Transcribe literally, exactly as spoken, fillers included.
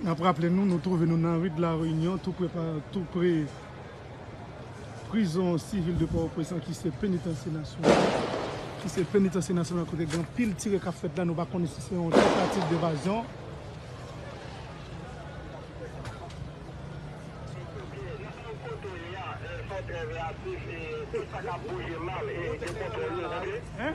N ap raple nou, nou twouve nou nan ri de la Reyinyon, tou pre pa, tou pre prizon sivil de Pòtoprens lan, ki se penitansye nasyonal, ki se penitansye nasyonal kote gen anpil tire k ap fèt la, nou pa konnen si se yon tantativ devazyon. Hein?